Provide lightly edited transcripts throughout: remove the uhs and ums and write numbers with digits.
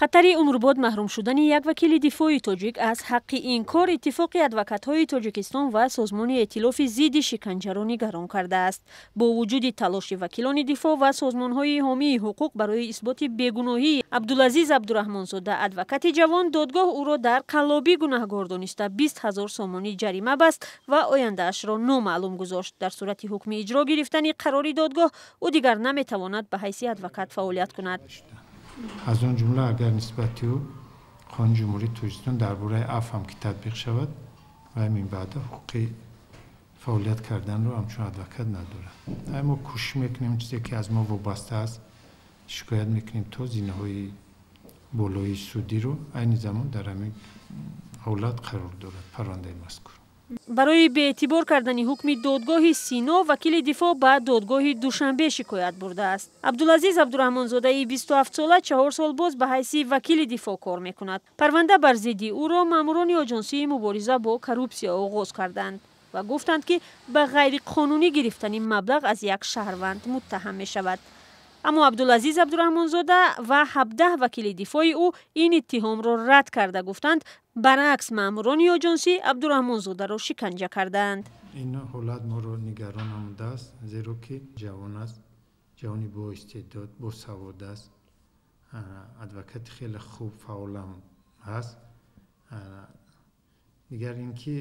Хатари умрбод маҳрум шудани як вакили дифои тоҷик аз ҳаққи ин кор Иттифоқи адвокатҳои Тоҷикистон ва созмони Эътилофи зидди шиканҷаро нигарон кардааст. Бо вуҷуди талоши вакилони дифоъ ва созмонҳои ҳомии ҳуқуқ барои исботи бегуноҳии Абдулазиз Абдураҳмонзода, адвокати ҷавон, додгоҳ ӯро дар қаллобӣ гунаҳгор дониста, 20 000 сомонӣ ҷарима баст ва ояндаашро номаълум гузошт. Дар сурати ҳукми иҷро гирифтани қарори додгоҳ, ӯ дигар наметавонад ба ҳайси адвокат фаъолият кунад. Аз он ҷумла, агар нисбати ӯ Қонуни Ҷумҳурии Тоҷикистон дар бораи афв ҳам ки татбиқ шавад, вай минбаъда ҳуқуқи фаъолият карданро ҳамчун адвокат надорад. Мо кӯшиш мекунем, чизе ки аз мо вобаста аст, шикоят мекунем то зинаҳои болои судиро. Айни замон дар ҳамин ҳолат қарор дорад парвандаи мазкур. Барои беэътибор кардани ҳукми додгоҳи Сино вакили дифоъ ба додгоҳи Душанбе шикоят бурдааст. Абдулазиз Абдураҳмонзодаи 27-сола 4 сол боз ба ҳайси вакили дифоъ кор мекунад. Парванда бар зидди ӯро маъмурони Оҷонсии мубориза бо коррупсия оғоз карданд ва гуфтанд, ки ба ғайриқонунӣ гирифтани маблағ аз як шаҳрванд муттаҳам мешавад. Аммо Абдулазиз Абдураҳмонзода ва 17 вакили дифои ӯ ин иттиҳомро рад карда, гуфтанд, баръакс, маъмурони оҷонсӣ Абдураҳмонзодаро шиканҷа кардаанд. Ин ҳолат моро нигарон намудааст, зеро ки ҷавон аст, ҷавони боистеъдод, босавод аст, адвокати хеле хуб, фаъолам ҳаст. Дигар ин ки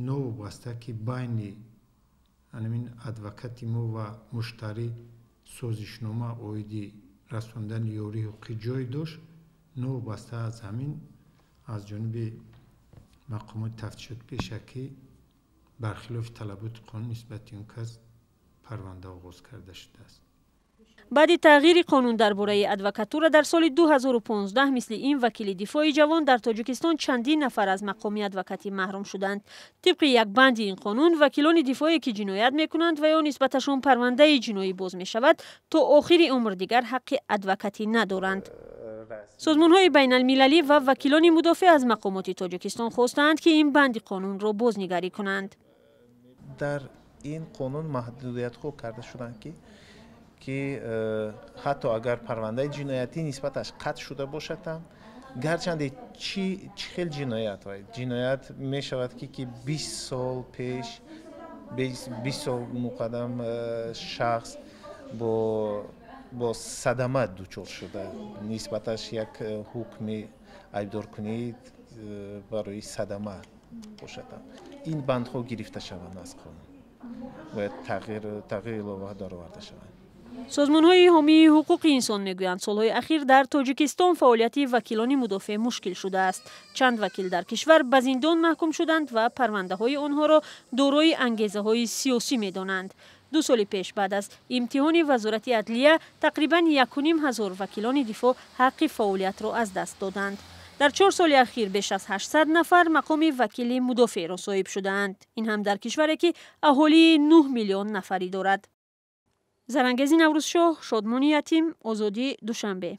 новобаста ки байни ҳамин адвокати мо ва муштарӣ созишнома оиди расондани ёрии ҳуқуқӣ ҷой дошт, новобаста аз ҳамин аз ҷониби мақомоти тафтишоти пешакӣ бархилофи талаботи қонун нисбати он кас парванда оғоз карда шудааст. Баъди тағйири қонун дар бораи адвокатура дар соли 2015, мисли ин вакили дифои ҷавон дар Тоҷикистон чандин нафар аз мақоми адвокатӣ маҳрум шуданд. Тибқи як банди ин қонун, вакилони дифое, ки ҷиноят мекунанд ва ё нисбаташон парвандаи ҷиноӣ боз мешавад, то охири умр дигар ҳаққи адвокатӣ надоранд. Созмонҳои байналмилалӣ ва вакилони мудофеъ аз мақомоти Тоҷикистон хостаанд, ки ин банди қонунро бознигарӣ кунанд. Дар ин қонун маҳдудиятҳо карда шуданд, ки ҳатто агар парвандаи ҷиноятӣ нисбаташ қатъ шуда бошад ҳам, гарчанде чӣ хел ҷиноят, ҷиноят мешавад, ки 20 сол пеш, 20 сол муқаддам шахс бо садама дучор шуда, нисбаташ як ҳукми айбдоркунӣ барои садама бошад ҳам, ин бандҳо гирифта шаванд аз қонун, бояд тағйир илова дароварда шаванд. Созмонҳои ҳомии ҳуқуқи инсон мегӯянд, солҳои ахир дар Тоҷикистон фаъолияти вакилони мудофеъ мушкил шудааст. Чанд вакил дар кишвар ба зиндон маҳкум шуданд ва парвандаҳои онҳоро дорои ангезаҳои сиёсӣ медонанд. 2 соли пеш, баъд аз имтиҳони Вазорати адлия, тақрибан 1500 вакилони дифоъ ҳаққи фаъолиятро аз даст доданд. Дар 4 соли ахир беш аз 800 нафар мақоми вакили мудофеъро соҳиб шудаанд. Ин ҳам дар кишваре, ки аҳолии 9 миллион нафарӣ дорад. Зарангези Наврӯзшоҳ, Шодмони Ятим, Озодӣ, Душанбе.